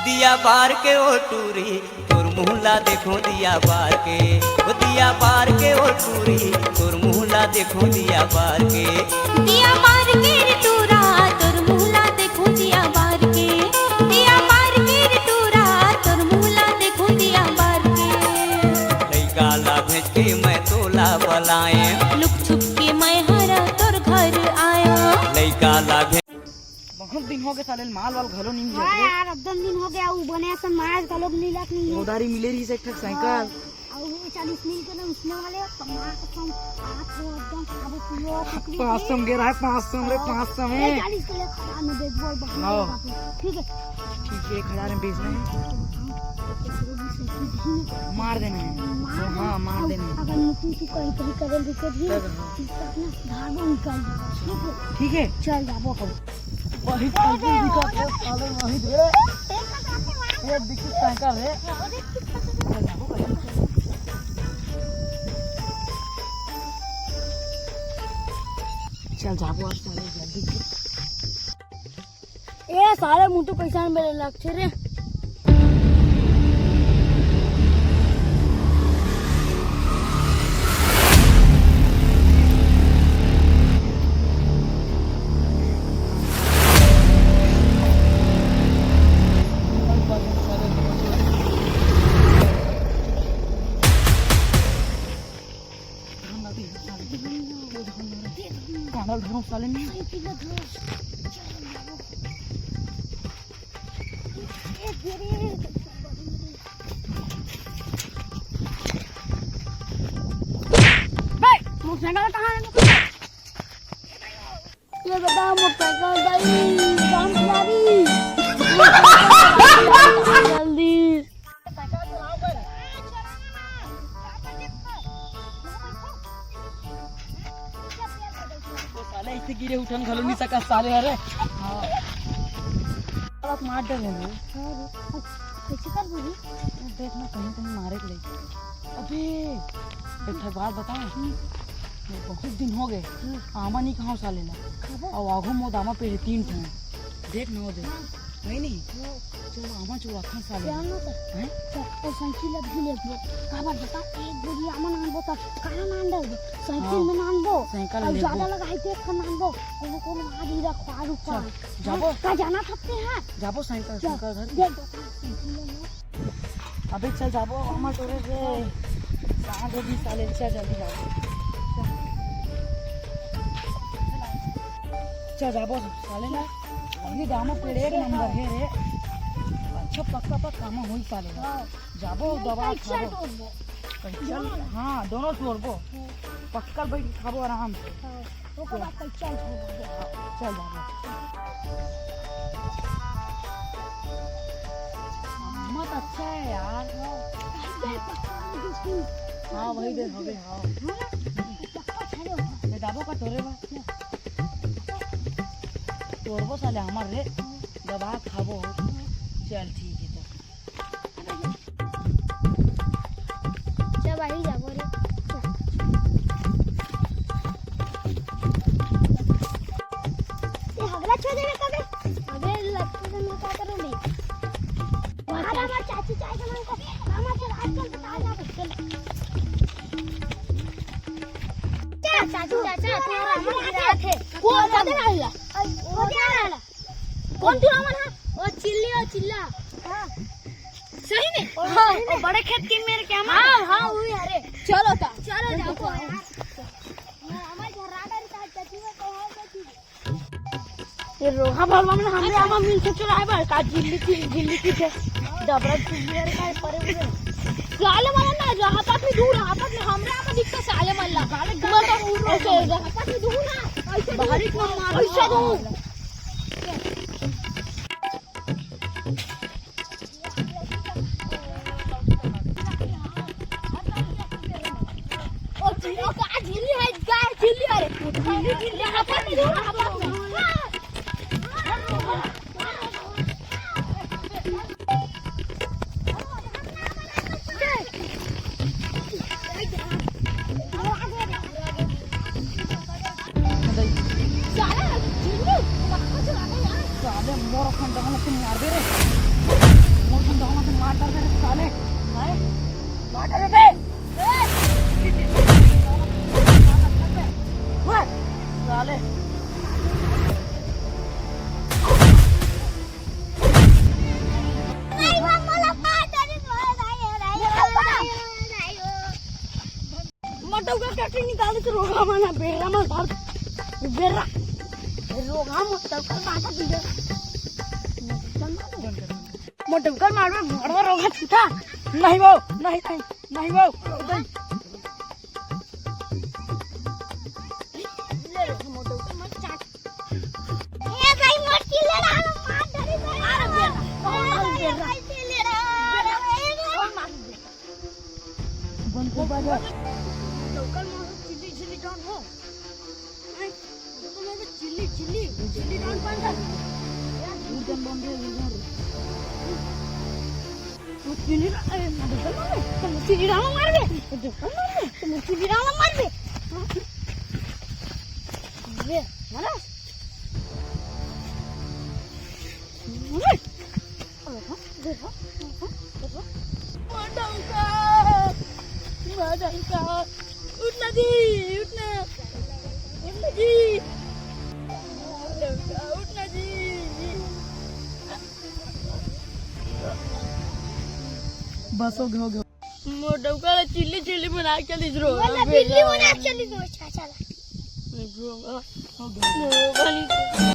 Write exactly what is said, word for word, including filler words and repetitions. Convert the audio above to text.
दिया बार के ओ टूरी, तोर मुंह ला देखो दिया बार के। ओ दिया बार के ओ टूरी, तोर मुंह ला देखो दिया बार के। दिया बार के रे टूरा, तोर मुंह ला देखो दिया बार के। दिया बार के रे टूरा, तोर मुंह ला देखो दिया बार के। लइका ला भेज के मैं तोला बलाए। लुक छुप के मैं हरा तोर घर आया। लइका ला भेज बहुत दिन हो गए साले, माल वाल घलो नहीं हाँ भेजे। यार, एकदम दिन हो गया। वो बने असन माल का लोग मिलत नहीं है। उधारी मिले रही से एक ठक साइकिल। हाँ, और वो चालीस मिल के ना उसने वाले कमा कसम, आप वो एकदम खाबो पियो, कुकरी पाँच सौ के। गे रहा है, पाँच सौ रे, हाँ। पाँच सौ में। ये चालीस के लिए खड़ा में बेच बोल, बहुत हाँ। बात है। ठीक है। ठीक है, खड़ा में बेच रहे हैं। मार देना है। मार देना। हाँ, मार देना है। अगर मुतु तू कहीं कहीं करे दिखे भी, तब हाँ। ठीक है, अपना धागो निकाल दे। ठीक है? ठीक है। चल जाबो हम। वही कंजूस दिखत है, साले वही दे। ये दिखी साइकिल है। चल जाबो आज साले जल्दी से। ए साले मुंह तो पैसा में मेरे लग रे। कांडल धरो साले ने। बे, मोटरसाइकिल कहाँ है? ये बता, मोटरसाइकिल गाड़ी, राम प्यारी। जल्दी। वो साले इसे गिरे उठन घलो नहीं सका साले, अरे। हाँ। गलत मार डरे हैं। हाँ रे। कैसे कर बोली? देख ना, कहीं कहीं मारे के ले। अबे, एक ठक बात बताऊं? हम्म। ये बहुत दिन हो गए। हम्म। आमा नहीं खाओ साले ला। खाबो? और आगू मोद आमा पेड़ तीन ठन। देख ना, वो देख। हाँ। नहीं, नहीं। वो चलो, आमा चलो, आखन साले। चल ना तो। हैं? चल, और साइकिल अब भी ले गयो। काबर बता, एक बोरी आमा नानबो तो, कहाँ नान डालबो? साइकिल हाँ। में नानबो। साइकिल और में ज्यादा लेबो। लगाई तो एक ठन नानबो। कोनो, कोनो आज ही रखवा रुकवा। चल, जाबो। हाँ, का जाना थकते हैं? जाबो साइकिल, चल, साइकिल घर। देख, देख, साइकिल ले लो। अबे चल जाबो, हमर टोरे रे। सांझ होगी साले, चल जल्दी जाबो। चल जाबो साले ना। अभी दामा पेड़ एक नंबर है रे। अच्छा पक्का पक्का काम होई साले ना। हाँ। जाबो दवा खाबो। कैंचल, हाँ, दोनों तोड़बो। हाँ। पक्का बैठ के खाबो आराम से। हाँ। ओकर बाद कल चल जाबो। चल जाबो। मत अच्छा है यार। हाँ, वही दे हवे, हाँ। ले दाबो का तोरे बा? तोड़बो साले हमर रे, दबा खाबो। चल ठीक है तो। चल, वही जाबो रे। चल। ये हगला छोड़ देबे कबे? अबे, लट्टू के मैं का करूं बे? बाहर हमार चाची चाय के मन को, हमार चल, आजकल बता जा, चल। चाची, चाचा, तोरा मन गिरा थे। वो ज्यादा ना हुआ। वो क्या वाला? कौन तू रावण है? ओ चिल्ली, ओ चिल्ला। हाँ। सही में? हाँ। ओ बड़े खेत के मेरे क्या मार? हाँ, हाँ, वही, अरे। चलो ता। चलो जाओ यार। हमारे घर राडा रे साथ चची में तो है, चची। ये रोहा भरवा में हमरे आमा मिल से चुराए बर का झिल्ली की, झिल्ली की है। डबरा झिल्ली रे का परे हुए। साले वाला ना, जहाँ तक भी दूर, यहाँ तक भी हमरे आमा दिखता साले मल्ला। गाले तुम तो गाले ऐसे, जहाँ तक भी दूर ना, ऐसे बाहरी दूर, को मार ऐसे दूर। ओ, झिल्ली, ओ, का झिल्ली है, का झिल्ली है रे? झिल्ली, झिल्ली, हाथ में धो, हाथ में धो। डौका काटी निकाले तो रोगहा मन, बेर्रा मन भर, बेर्रा। रोगहा मोर डौका मार दे। मोर डौका मारबे, भड़वा रोगहा छूटा। नहीं वो, नहीं, नहीं, नहीं वो। ले रे, मोर डौका मत चाट। ए भाई, मोर चिल्ले रहा, मार डरी बे। अरे बेर्रा, अरे बेर्रा। भाई, चिल्ले रहा। बंद कर बाजा। डौका मारो, चिल्ली, चिल्ली डॉन हो। हैं? डौका मारो, चिल्ली, चिल्ली, चिल्ली डॉन बन जा। एकदम बंद हो गया। तू चिल्ली डॉन, अरे, डौका मारो, तू चिल्ली डॉन मार बे। डौका मार बे, तू चिल्ली डॉन मार बे। हाँ। ये, मारा। मारा। मोर डौका, मोर डौका, उठ ना जी, उठ ना, उठ ना जी, मोर डौका, उठ ना जी। बस हो गया, हो गया। मोर डौका ला चिल्ली चिल्ली बना के चलिस रो। वो ला बिल्ली बना के चलिस रो, चाचा ला। हो गया।